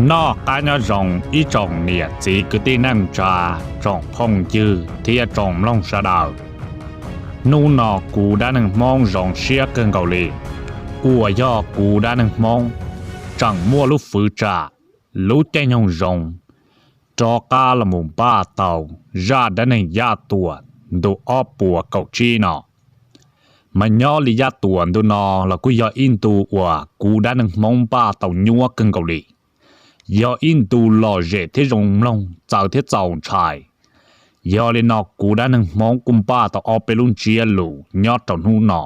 Noj qab nyob zoo ib tsoom niam txiv kwv tij neej tsa, tsoom phooj ywg thiab tsoom mloog sawv daws. Hnub no kuv Dab Neeg Hmoob zoo siab kawg nkaus li uas yog kuv Dab Neeg Hmoob tseem muaj lub fwv tsam, lub caij nyoog zoo rov qab los mus npaj tau zaj dab neeg Yaj Tuam ntu ob puas kaum tsib no. Mas nyob li Yaj Tuam ntu no los kuj yog ib ntu uas kuv Dab Neeg Hmoob npaj tau nyuaj kawg nkaus li, yog ib ntu lom zem thiab zoo mloog, txawv thiab txaus ntshai. Yog li no kuv Dab Neeg Hmoob kuj npaj tau ob peb lub ntsiab lus nyob rau hnub no,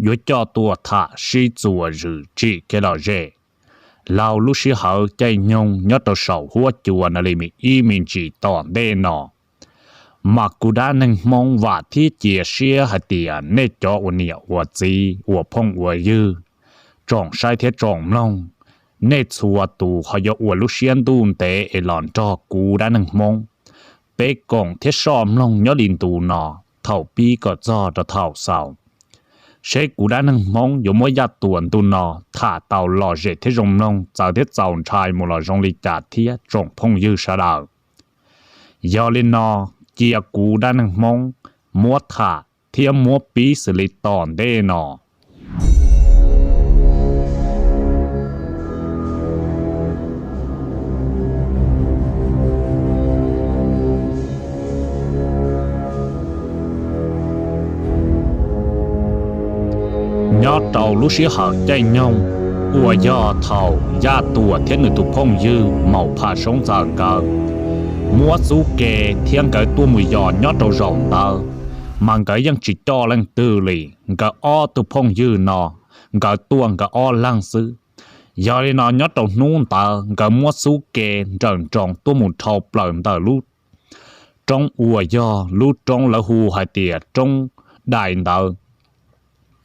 yuav coj tuaj tham sib txuas zws tsim kev lom zem laug lub sij hawm caij nyoog nyob rau saum huab cua no li me ib me ntsis tom ntej no. Mas kuv Dab Neeg Hmoob vam thiab cia siab hais tias nej cov ua niam ua txiv, ua phooj ua ywg, tsoom saib thiab tsoom mloog, nej txhua tus ho yuav ua lub siab ntuj ntev es los nrog kuv Dab Neeg Hmoob peb koom thiab soj mloog nyob li ntu no thaum pib kom txog rau thaum xaus, seb kuv Dab Neeg Hmoob yuav muab Yaj Tuam ntu no tham tau lom zem thiab zoo mloog, txawv thiab txaus ntshai mus los zoo li cas thiab tsoom phooj ywg sawv daws. Yog li no, cia kuv Dab Neeg Hmoob muab tham thiab muab pib xws li tom ntej no. Nyob rau lub sij hawm caij nyoog uas yog thaum Yaj Tuam thiab nws tus phooj ywg Maum Pha Soob Ntxawm nkawd muab xub ke thiab nkawd tuaj mus yos nyob rau zaum ntawd, mas nkawd yeej tsis coj leej twg li. Nkawd ob tug phooj ywg no, nkawd tuaj nkawd ob leeg xwb. Yog li no nyob rau hnub ntawd nkawd muab xub ke nrawm nroos tuaj mus dhau plaws ntawm lub roob uas yog lub roob lawv hu hais tias roob Dais ntawd.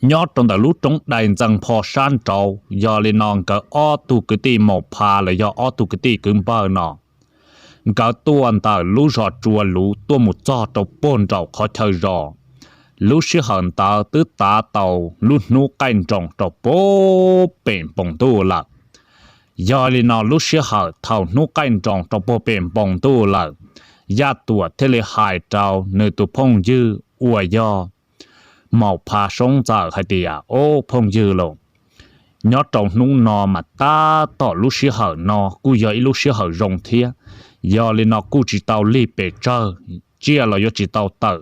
Nyob rau ntawm lub roob Dais ntxees pho sab nraud, yog li no nkawd ob tug kwv tij Maum Pha los yog ob tug kwv tij kwv npawg no, nkawd tuaj ntawm lub zos Tsua Luv tuaj mus txog rau puag nraum qhov chaw zos. Lub sij hawm ntawd twb tav tau lub hnub qaij nroos rau puag pem npoo ntuj lawm. Yog li no lub sij hawm thaum hnub qaij nroos rau puag pem npoo ntuj lawm, Yaj Tuam thiaj li hais rau nws tus phooj ywg uas yog Maum Pha Soob Ntxawm hais tias, Ob phooj ywg lauj, nyob rau hnub no mas tab tom lub sij hawm no kuj yog ib lub sij hawm zoo thiab. Yog li no kuj tsis tau lig pes tsawg, tsiaj los yuav tsis tau tawm.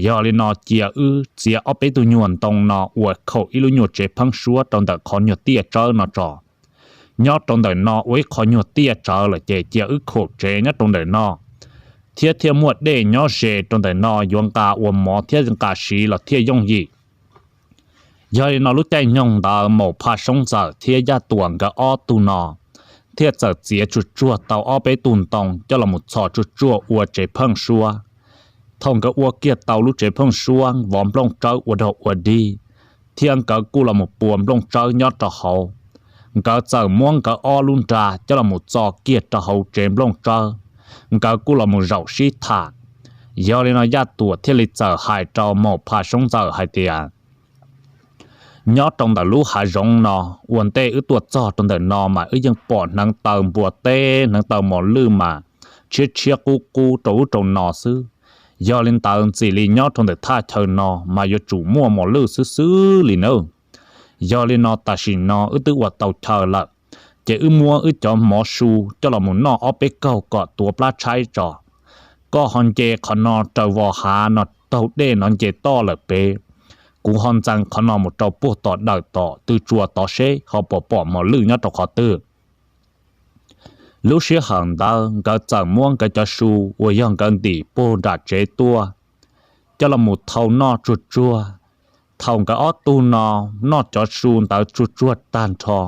Yog li no cia wb txiav ob peb tug nyuag ntoo no ua khaum ib lub nyuag tsev pheeb suab rau ntawm qhov nyuag tiaj tsawb no tso. Nyob rau ntawm no ua ib qho nyuag tiaj tsawv lawm ces cia wb khaum tsev nyob rau ntawm no, thiab thiaj muaj dej nyob ze rau ntawm no yuav nqa ua mov thiab nqa siv los thiaj yooj yim. Yog li no lub caij nyoog ntawd Maum Pha Soob Ntxawm thiab Yaj Tuam nkawd ob tug no thiaj txawm txiav tsuag tsuag tau ob peb tug ntoo coj los mus txhos tsuag tsuag ua tsev pheeb suab. Thaum nkawd ua kiag tau lub tsev pheeb suab vov nplooj tsawb ua dog ua dig, thiab nkawd kuj los mus pua nplooj tsawb nyob rau hauv, nkawd txawm muab nkawd ob lub nra coj los mus txo kiag rau hauv tsev nplooj tsawb, nkawd kuj los mus zaum sib tham. Yog li no Yaj Tuam thiaj li txawm hais rau Maum Pha Soob Ntxawm hais tias, Nyob rau ntawm lub hav zoov no, ua ntej wb tuaj txog rau ntawm no mas wb yeej pom hneev taw npua teb hneev taw mos lwj mas tshiab tshiab qub qub rau ub rau no xwb. Yog li ntawd ntxim li nyob rau ntawm thaj chaw no mas yuav tsum muaj mos lwj xwb xwb li nawb. Yog li no tam sim no wb twb ua tau chaw lawm, ces wb muab wb cov mov su coj los mus noj ob peb kaug kom tuav plab tshaib tso. Koj ho nce qhov no raws vos hav no taug dej no nce toj lawm pem, kuv ho ntxees qhov no mus rau puag tom dawm tom tw tsua tod seb ho puas pom mos lwj nyob rau qhov twg. Lub sij hawm ntawd nkawd txawm muab nkawd cov su uas yog nkawd ntim puag nram tsev tuaj coj los mus thau noj tsuag tsuag. Thaum nkawd ob tug no noj cov su ntawd tsuag tsuag tag nrho,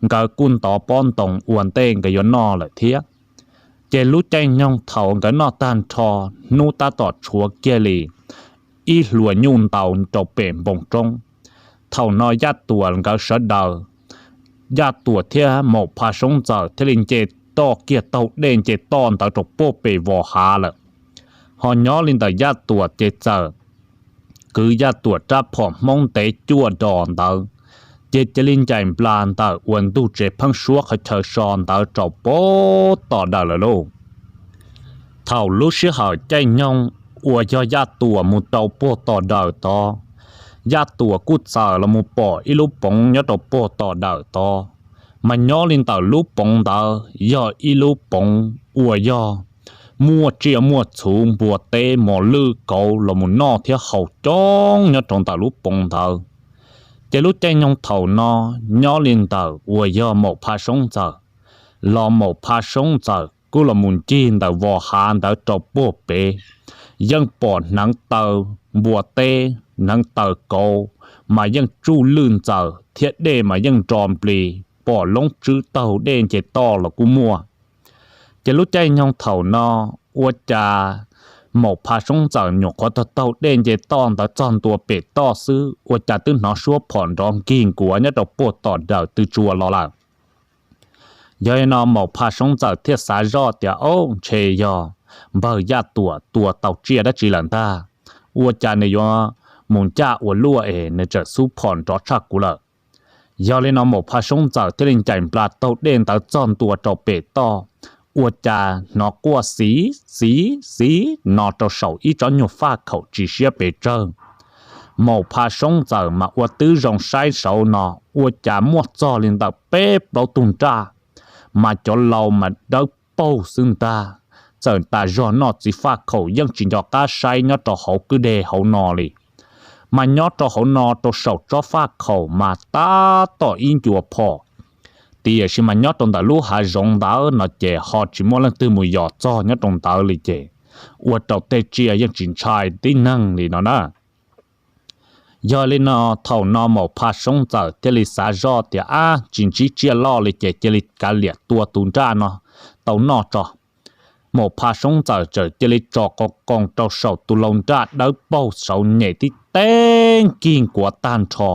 nkawd kuj ntov pob ntoo ua ntej nkawd yuav noj lawm thiab. Ces lub caij nyoog thaum nkawd noj tag nrho, hnub tab tom tshuav kiag li ib hluas nyuj ntaus rau pem npoo roob. Thaum no Yaj Tuam nkawd sawv daws, Yaj Tuam thiab Maum Pha Soob Ntxawm thiaj li nce toj kiag taug dej nce toj ntawd rau puag pem vos hav lawm. Ho nyob li ntawm Yaj Tuam ces txawm kwv Yaj Tuam rab phom Hmoob ntev cuaj dos ntawd, ces cia li ncaim nplas ntawm uas ntug tsev pheeb suab qhov chaw so ntawd rau puag tom dawm lawm lauj. Thaum lub sij hawm caij nyoog uas yog Yaj Tuam mus rau puag tom dawm tod, Yaj Tuam kuj txawm los mus pom ib lub poov nyob rau puag tom dawm tod, mas nyob li ntawm lub poov ntawd yog ib lub poov uas yog muaj tsiaj muaj txhu, npua teb, mos lwj, kauv los mus noj thiab haus coob nyob rau ntawm lub poov ntawd. Ces lub caij nyoog thaum no nyob li ntawm uas yog Maum Pha Soob Ntxawm, los Maum Pha Soob Ntxawm kuj los mus ncig ntawm vos hav ntawd rau puag pem, yeej pom hneev taw npua teb, hneev taw kauv, mas yeej tsuj lwj ntxaws thiab dej mas yeej nro nplis, pom loob tswb taug dej nce toj los kuj muaj. Ces lub caij nyoog thaum no, ua cas Maum Pha Soob Ntxawm nyuam qhuav taug taug dej nce toj ntawd txog ntua pem toj xwb, ua cas twb hnov suab phom nrov nkig nkuav nyob rau puag tom dawm tw tsua los lawm. Yog li no Maum Pha Soob Ntxawm thiaj xav zoj tias, Au, ntshe yog npawg Yaj Tuam tua tau tsiaj dab tsi lawm ntag, ua cas nws yuav mus ncaj ua luaj es nws txawm xub phom nrov tshaj kuv lawm. Yog li no Maum Pha Soob Ntxawm thiaj li ncaim nplas taug dej ntawd txog ntua rau pem toj, ua cas hnov quaj xiv xiv xiv no rau saum ib tsob nyuag faj khaum tsis siab pes tsawg. Maum Pha Soob Ntxawm mas ua twb zoo saib saud no, ua cas muaj txog li ntawm peb plaub tug nraj, mas cov laus mas dawb paug xwb ntag, txawm tas zog noj txiv faj khaum yeej tsis nco qab saib nyob rau hauv kwj deg hauv no li. Mas nyob rau hauv no rau saum tsob faj khaum mas tab tom ib ncua phom, tiam sis mas nyob rau ntawm lub hav zoov ntawd no ces ho tsis muaj leej twg mus yos txog nyob rau ntawd li ces ua rau tej tsiaj yeej tsis ntshai tib neeg li no na. Yog li no thaum no Maum Pha Soob Ntxawm thiaj li xav zoj tias, Ab, tsis ntsib tsiaj loj li ces cia li kav liam tua tus nraj no tau noj tso. Maum Pha Soob Ntxawm txawm cia li tso qoo qoo rau saum tus laus nraj dawb paug saud nyem tib teg nkig nkuav tag nrho.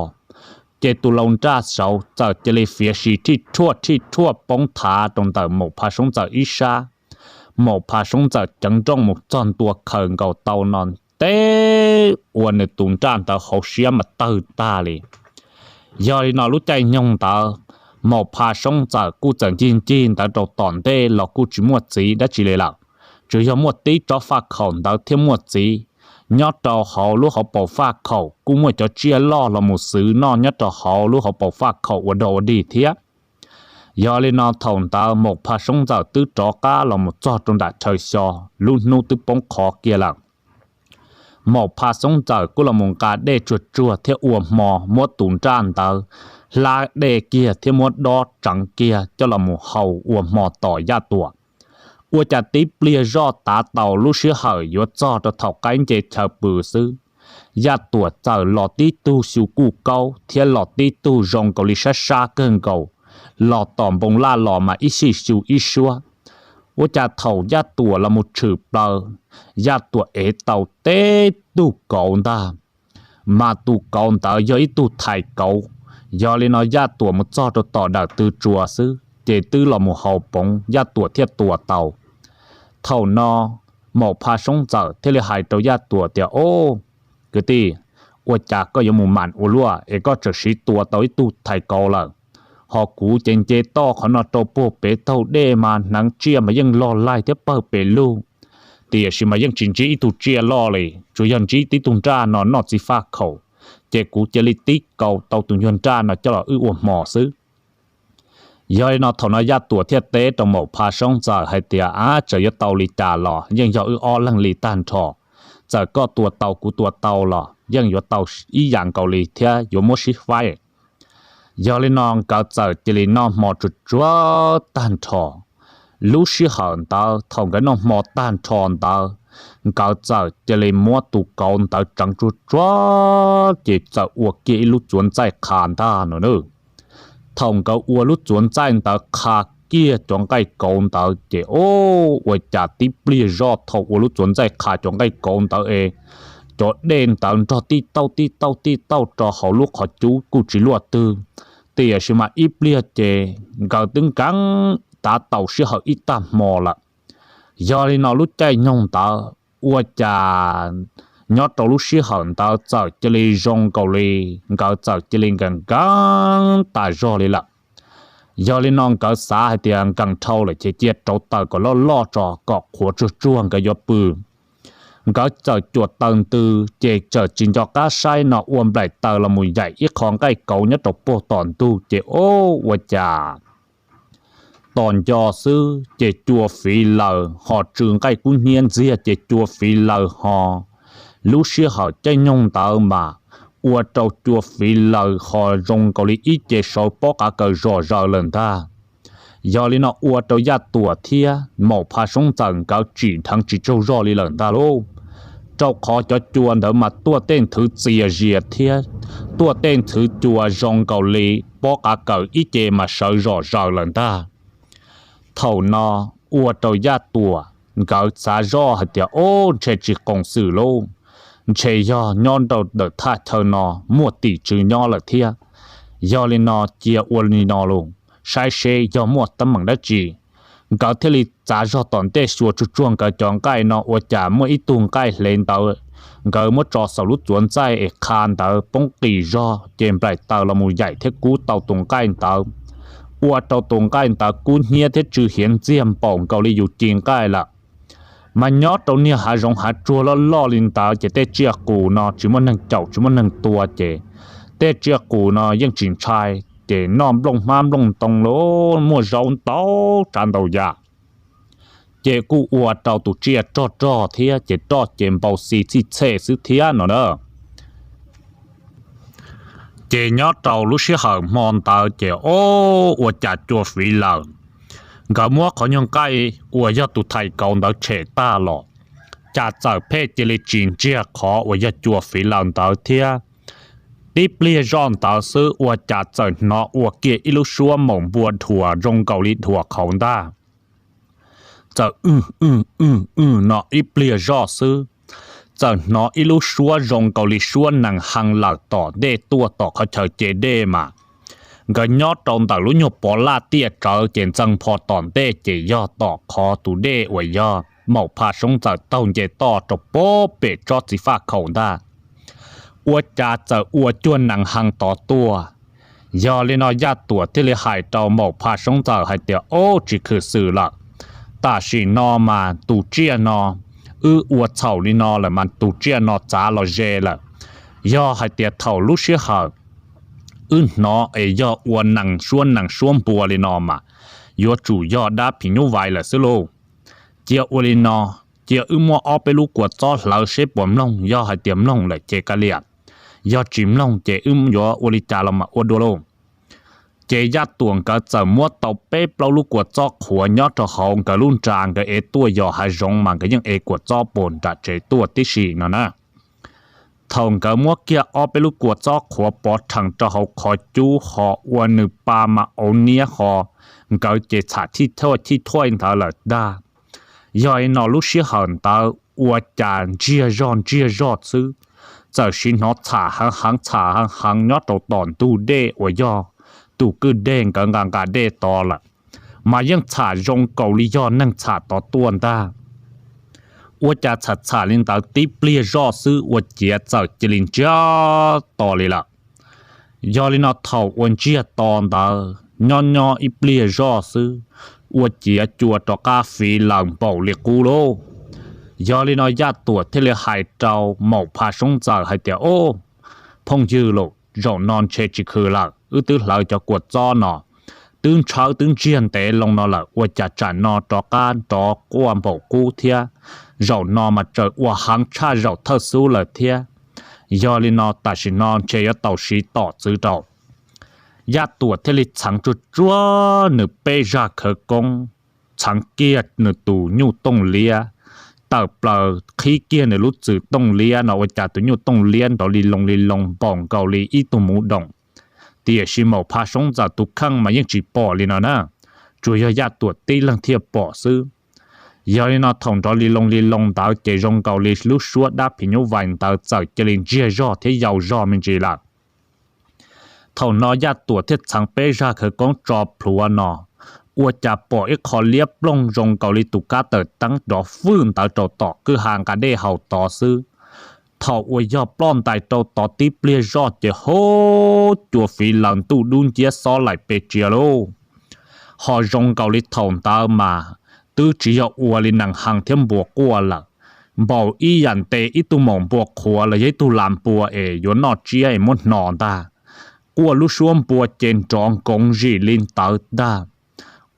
Ces tus laus nraj saud txawm cia li fiav si rhij rhuaj rhij rhuaj poob thav rau ntawm Maum Pha Soob Ntxawm ib sab. Maum Pha Soob Ntxawm ceev nrooj mus txog ntua khaws nkaus tau no, teb ua nws tus nraj ntawd hauv siab mas tawg tag li. Yog li no lub caij nyoog ntawd, Maum Pha Soob Ntxawm kuj txawm ncig ncig ntawd rau tom ntej los kuj tsis muaj txiv dab tsi li lawm, tsuas yog muaj tib tsob faj khaum ntawd thiaj muaj txiv. Nyob rau hauv lub hauv paus faj khaum kuj muaj cov tsiaj loj los mus xwv noj nyob rau hauv lub hauv paus faj khaum ua dog ua dig thiab. Yog li no thaum ntawd Maum Pha Soob Ntxawm twb rov qab los mus txog rau nram chaw xyo, lub hnub twb poob qho kiag lawm. Maum Pha Soob Ntxawm kuj los mus nqa dej tsuag tsuag thiab ua hmo muab tus nraj ntawd hlab dej kiag thiab muab dob tseev kiag coj los mus hau ua hmo tos Yaj Tuam. Ua cas tib pliag zoj tav taus lub sij hawm yuav txog rau thaum qaib nce chaw pw xwb, Yaj Tuam txawm los tib tug xyu kuj kaub thiab los tib tug zoo nkaus li sab sab kawg nkaus, los tom npoo laj los mas ib sij xyu ib suab. Ua cas thaum Yaj Tuam los mus tshwm plaws, Yaj Tuam ev tau teb tug kauv ntag, mas tus kauv ntawd yog ib tug thais kauv. Yog li no Yaj Tuam mus txog rau tom dawm tw tsua xwb ces twb los mus hau poov Yaj Tuam thiaj tua tau. Thaum no Maum Pha Soob Ntxawm thiaj li hais rau Yaj Tuam tias, Au, kwv tij, ua cas koj yuav mus mam ua luaj es koj txawm siv tua tau ib tug thais kauv lawm? Ho kuv ces nce toj qhov no rau puag pem taug dej mas hneev tsiaj mas yeej log laig thiab pawg pes lug, tiam sis mas yeej tsis ntsib ib tug tsiaj loj li, tsuas yog ntsib tib tug nraj no noj txiv faj khaum, ces kuv cia li tib kaus tau tus nyuag nraj no coj los wb ua hmo xwb. Yog li no thaum no Yaj Tuam thiaj teb rau Maum Pha Soob Ntxawm hais tias, Ab, txawm yuav tau li cas los yeej yog wb ob leeg li tag nrho. Txawm koj tua tau kuv tua tau los yeej yuav tau ib yam nkaus li thiab yuav muab sib faib. Yog li no nkawd txawm cia li noj hmo tsuag tsuag tag nrho. Lub sij hawm ntawd thaum nkawd noj hmo tag nrho ntawd, nkawd txawm cia li muab tus kauv ntawd tseev tsuag tsuag ces txawm ua kiag ib lub txuas ntxaij qha ntag no na. Thaum nkawd ua lub txuas ntxaij ntawd qha kiag cov nqaij kauv ntawd ces, o, ua cas tib pliag zoj thaum ua lub txuas ntxaij qha cov nqaij kauv ntawd es cov dej ntawd nrog tij tauj tij tauj tij tauj rau hauv lub qhov cub kuj tsis luaj twg. Tiam sis mas ib pliag ces nkawd twb nkees tav taus sij hawm ib tag hmo lawm. Yog li no lub caij nyoog ntawd ua cas nyob rau lub sij hawm ntawd txawm cia li zoo nkaus li nkawd txawm cia li nkees nkees tas zog li lawm. Yog li no nkawd xav hais tias nkees dhau lawm ces cia rauv taws kom loj loj tso kom qhuav tsuag tsuag nkawd yuav pw. Nkawd txawm cuam taws ntws ces txawm tsis nco qab saib no ua nplaim taws los mus yaim ib qho nqaij kauv nyob rau puag tom ntug ces o, ua cas tos nco xwb ces cua fiv laws ho tsw nqaij kub hnyiab ntxiag ces cua fiv laws ho lub sij hawm caij nyoog ntawd mas ua rau cua fiv laws ho zoo nkaus li ib ce sawv pob qav kaws zom zaws lawm ntag. Yog li no ua rau Yaj Tuam thiab Maum Pha Soob Ntxawm nkawd tsim dheev tsis tsaug zog li lawm ntag lauj, rau qhov cov cua ntawd mas tuaj tej nthwv txias zias thiab tuaj tej nthwv cua zoo nkaus li pob qav kaws ib ce mas sawv zom zaws lawm ntag. Thaum no ua rau Yaj Tuam nkawd xav zoj hais tias o, ntshe tsis qoos xwm lauj, ntshe yog nyob rau ntawm thaj chaw no muaj tim tswv nyob lawm thiab. Yog li no cia ua li no los saib seb yog muaj teeb meem dab tsi. Nkawd thiaj li txav zog tom ntej xyuas tsuag tsuag nkawd cov nqaij no ua cas muaj ib tug nqaij hle ntawd, nkawd muab tso saum lub txuas ntxaij es qha ntawd poob qis zog ces nplaim taws los mus yaim thiab kub tau tus nqaij ntawd, ua rau tus nqaij ntawd kub hnyiab thiab tsw hiav ntxiag npaum nkaus li yus ci nqaij lawm. Mas nyob rau niag hav zoov hav tsuag loj loj li ntawd ces tej tsiaj qus no tsis muaj neeg caum tsis muaj neeg tua ces tej tsiaj qus no yeej tsis ntshai, ces noj nplooj hmab nplooj ntoo los muaj zaub ntau tsav ntau yam, ces kuj ua rau tus tsiaj rog rog thiab ces roj ces npau xi txhij txhej xwb thiab no na. Ces nyob rau lub sij hawm hmo ntawd ces o, ua cas cua fiv laws nkawd muab qhov nyuag nqaij uas yog tus thais kauv ntawd tshem tag los, cas txawm pheej cia li tsis ntsiag qhov uas yog cua fiv laws ntawd thiab. Tib pliag zoj ntawd xwb ua cas txawm hnov ua kiag ib lub suab maum npua dhuam zoo nkaus li dhuam qhauv ntag, txawm wj wj wj wj no ib pliag zoj xwb, txawm hnov ib lub suab zoo nkaus li suab nees hee lawm tom ntej tuaj tom qhov chaw ce dej mas. Nkawd nyob rau ntawm lub nyuag pov laj tiaj tsawv ces ntxeev pho tom ntej ces yog tom qhov tus dej uas yog Maum Pha Soob Ntxawm taug nce toj rau pob pem tsob txiv faj khaum ntag. Ua cas txawm ua cuag nees hee tod tuaj. Yog li no Yaj Tuam thiaj li hais rau Maum Pha Soob Ntxawm hais tias, Ob, tsis khwm xwm lawm, tam sim no mas tus tsiaj no, wb ua txhaum li no lawm mas tus tsiaj no txav los ze lawm. Yog hais tias thaum lub sij hawm wb hnov es yog ua nees suab nees suab npua li no mas yuav tsum yog dab phim nyuj vais lawm xwb lauj. Cia ua li no, cia wb muab ob peb lub kua txob hlawv seb puas mloog, yog hais tias mloog lawm ces kav liam, yog tsis mloog ces wb yuav ua li cas los mas ua dua lauj. Ces Yaj Tuam nkawd txawm muab tau peb plaub lub kua txob qhuav nyob rau hauv nkawd lub nra, nkawd ev tuaj yos hav zoov mas nkawd yeej ev kua txob puag nram tsev tuaj tib si no na. Thaum nkawd muab kiag ob peb lub kua txob qhuav pov rhees rau hauv qhov cub ho ua nws pa mas auv niab ho, nkawd ces txham chij thuaj chij thuaj ntawd lawm ntag. Yog li no lub sij hawm ntawd ua cas ntsiag zog ntsiag zog xwb, txawm sim hnov txham heev heev txham heev heev nyob rau tom ntug dej uas yog tus kwj deg nkawd nqa nqa dej tod lawm, mas yeej txham zoo nkaus li yog neeg txham tod tuaj ntag. Ua cas txham txham li ntawd tib pliag zoj xwb ua ciav txawm cia li ntsiag to li lawm. Yog li no thaum ua ntsiag to ntawd nyob nyob ib pliag zoj xwb, ua ciav cua rov qab fiv laws npaum li qub lauj. Yog li no Yaj Tuam thiaj li hais rau Maum Pha Soob Ntxawm hais tias, Ob, phooj ywg lauj, zaum no ntshe tsis khwm lawm, wb twb hlawv cov kua txob no twb ntshawb twb ntsiag ntev loo no lawm, ua cas tsam no rov qab nrov quaj npaum qub thiab. Zaum no mas tseem ua heev tshaj zaum thawj xub lawm thiab. Yog li no tam sim no ntshe yuav tau siv tom txwv rau. Yaj Tuam thiaj li txheev tsuag tsuag nws peb zaj khawv koob, txheev kiag nws tus nyuj tooj liab, tawm plaws qhib kiag nws lub txwm tooj liab no ua cas tus nyuj tooj liab nrov li loo li loo npaum nkaus li ib tug muv doom. Tiam sis Maum Pha Soob Ntxawm tus kheej mas yeej tsis pom li no na, tsuas yog Yaj Tuam tib leeg thiaj pom xwb. Yog li no thaum nrov li loo li loo ntawd ces zoo nkaus li lub suab dab phim nyuj vais ntawd txawm cia li ntsiag zog thiab yau zog me ntsis lawm. Thaum no Yaj Tuam thiaj txheev peb zaj khawv koob tso plhuav no, ua cas pom ib qho liab ploog zoo nkaus li tus kab tawm teeb nrov fwj ntawd rau tom kwj ha nqa dej haus tod xwb. Thaum uas yog ploj ntais rau tod tib pliag zoj ces hub, cua fiv laws ntuj dub nciab xob laim pes tsiav lauj. Ho zoo nkaus li thaum ntawd mas twb tsis yog ua li nees hees thiab npua quaj lawm, npaum ib yam ntes ib tug maum npua qhuav los yog ib tug las npua es yuav noj tsiab es muab hno ntag. Quaj lub suab npua ces nrov nkoov zim li ntawd ntag.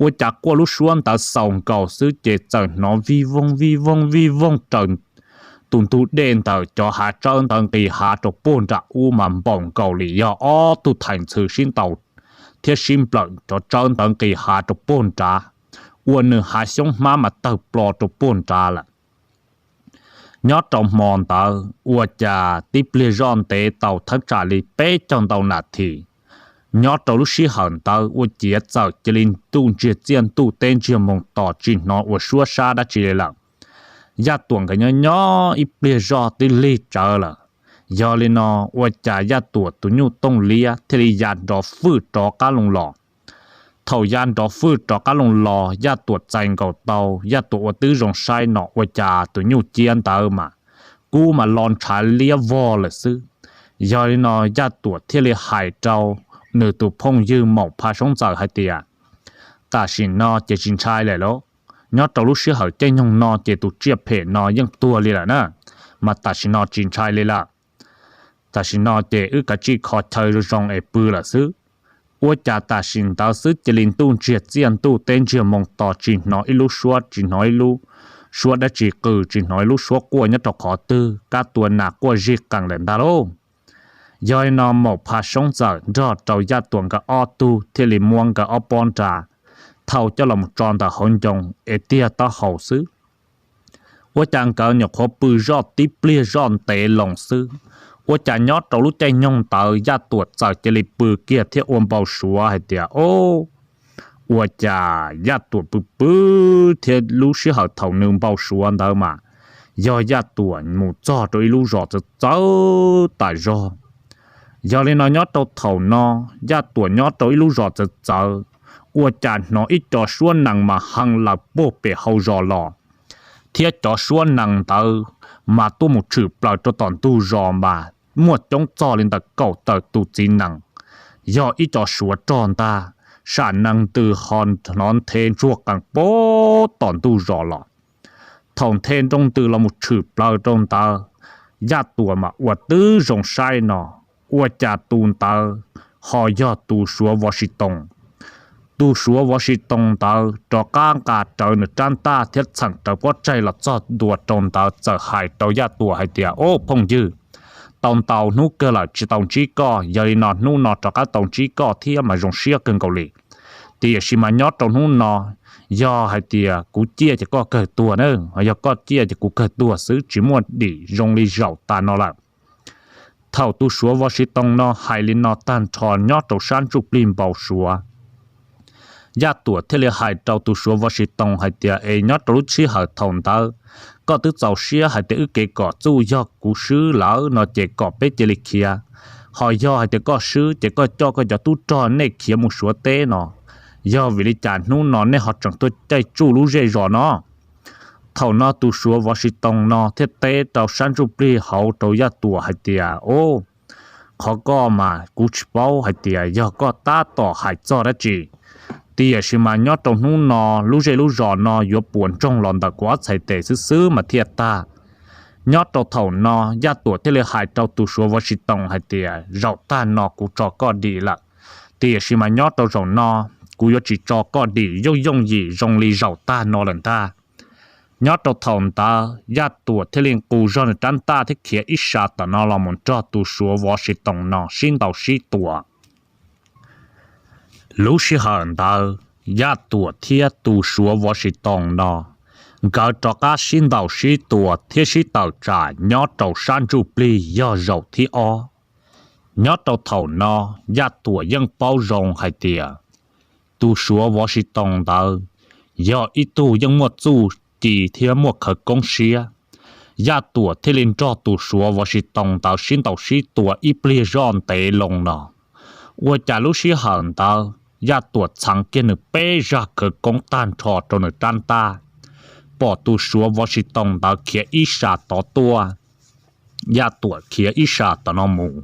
Ua cas quaj lub suab ntawd xaus nkaus xwb ces txawm hnov vij vooj vij vooj vij vooj raws tus ntug dej ntawm cov hav tsawb ntawd nqis hav rau puag nram ub mas npaum nkaus li yog ob tug thais ntxhw sib ntaus thiab sib nplawm cov tsawb ntawd nqis hav rau puag nrad, ua nws hav xyoob hmab mas tawg plo rau puag nrad lawm. Nyob rau hmo ntawd ua cas tib pliag zoj ntev tau thaj tsam li peb caug ntau nas this, nyob rau lub sij hawm ntawd ua ciav txawm cia li ntuj ntsiag txiaj ntuj teb ntsiag moos tos tsis hnov ua suab sab dab tsi li lawm. Yaj Tuam nkawd nyob nyob ib pliag zoj twb lig tsawv lawm. Yog li no ua cas Yaj Tuam tus nyuj Tooj Liab thiaj li ya nrov fwj rov qab loo los. Thaum ya nrov fwj rov qab loo los Yaj Tuam txais nkaus tau, Yaj Tuam ua tib zoo saib no ua cas tus nyuj ciab ntawd mas kub mas lo ntshav liab vog lawm xwb. Yog li no Yaj Tuam thiaj li hais rau nws tus phooj ywg Maum Pha Soob Ntxawm hais tias, tam sim no ces tsis ntshai lawm lauj. Nyob rau lub sij hawm caij nyoog no ces tus tsiaj phem no yeej tuag li lawm na, mas tam sim no tsis ntshai li lawm. Tam sim no ces wb kav tsij kho chaw zoo zoo es pw lawm xwb. Ua cas tam sim ntawd xwb cia li ntuj ntsiag txiaj ntuj teb ntsiag moos tos tsis hnov ib lub suab, tsis hnov ib lub suab dab tsi qw, tsis hnov ib lub suab quaj nyob rau qhov twg, kab tua nas quaj zij qees lawm ntag lauj. Yog li no Maum Pha Soob Ntxawm nrog rau Yaj Tuam nkawd ob tug thiaj li muab nkawd ob pob nra thau coj los tso ntawm hauv ncoo es tiag taub hau xwb. Ua cas nkawd nyuam qhuav pw zoj tib pliag zoj ntev loo xwb, ua cas nyob rau lub caij nyoog ntawd Yaj Tuam txawm cia li pw kiag thiab ua npau suav hais tias, o, ua cas Yaj Tuam pw pw thiab lub sij hawm thaum nws npau suav ntawd mas yog Yaj Tuam mus txog rau ib lub zos txawv txawv tas zog. Yog li no nyob rau thaum no, Yaj Tuam nyob rau ib lub zos txawv txawv, ua cas hnov ib co suab nees mas hee laws puag pem hau zos los, thiab cov suab nees ntawd mas tuaj mus tshwm plaws rau tom ntug zos mas muaj coob txog li ntawm kaum tawm tus txiv nees, yog ib co suav rog ntag, sam nees ntws ho hnov nthe ntsuag qees puag tom ntug zos los. Thaum nthe nroo ntws los mus tshwm plaws rau ntawd, Yaj Tuam mas ua tib zoo saib no, ua cas tus ntawd ho yog tus suav Vos Sis Toos. Tus suav Vos Sis Toos ntawd rov qab nqa rawv nws rab ntaj thiab txheem rawv pob tsaig los txog ntua rau ntawd txawm hais rau Yaj Tuam hais tias, o phooj ywg, tau ntau hnub kawg lawm tsis tau ntsib koj, yog li no hnub no rov qab tau ntsib koj thiab mas zoo siab kawg nkaus li. Tiam sis mas nyob rau hnub no, yog hais tias kuv ciaj ces koj kawg tuag na, ho yog koj ciaj ces kuv kawg tuag xwb, tsis muaj dim zoo li zaum tas no lawm. Thaum tus suav Vos Sis Toos no hais li no tag nrho nyob rau sab ntsuj plig npau suav, Yaj Tuam thiaj li hais rau tus suav Vos Sis Toos hais tias, es nyob rau lub sij hawm thaum ntawd, koj twb txaus siab hais tias wb kev kom txuj yog kuv swb lawm no ces kom peb cia li khiav. Ho yog hais tias koj swb ces koj coj koj cov tub rog nej khiav mus Suav teb no. Yog vim li cas hnub no nej ho tseem tuaj caij tsuj lub zej zos no? Thaum no tus suav Vos Sis Toos no thiaj teb rau sab ntsuj plig hauv rau Yaj Tuam hais tias, o, qhov koj mas kuv tsis paub hais tias yog koj tab tom hais txog dab tsi. Tiam sis mas nyob rau hnub no lub zej lub zos no yuav puas ntsoog los ntawm kuv ob txhais tes xwb xwb mas thiaj tag. Nyob rau thaum no Yaj Tuam thiaj li hais rau tus suav Vos Sis Toos hais tias, zaum tag no kuv tso koj dim lawm, tiam sis mas nyob rau zaum no kuv yuav tsis tso koj dim yooj yooj yim zoo li zaum tag no lawm ntag. Nyob rau thaum ntawd Yaj Tuam thiaj li nqus zog nws rab ntaj thiab khiav ib sas tom no los mus nrog tus suav Vos Sis Toos no sib ntaus sib tua. Lub sij hawm ntawd Yaj Tuam thiab tus suav Vos Sis Toos no nkawd rov qab sib ntaus sib tua thiab sib tawm tsam nyob rau sab ntsuj plig yog zaum thib ob. Nyob rau thaum no Yaj Tuam yeej paub zoo hais tias tus suav Vos Sis Toos ntawd yog ib tug yeej muaj txuj ci thiab muaj khawv koob siab. Yaj Tuam thiaj li nrog tus suav Vos Sis Toos ntawd sib ntaus sib tua ib pliag zoj ntev loo no. Ua cas lub sij hawm ntawd Yaj Tuam txheev kiag nws peb zaj khawv koob tag nrho rau nws rab ntaj, pom tus suav Vos Sis Toos ntawd khiav ib sas tod tuaj. Yaj Tuam khiav ib sab tom no mus,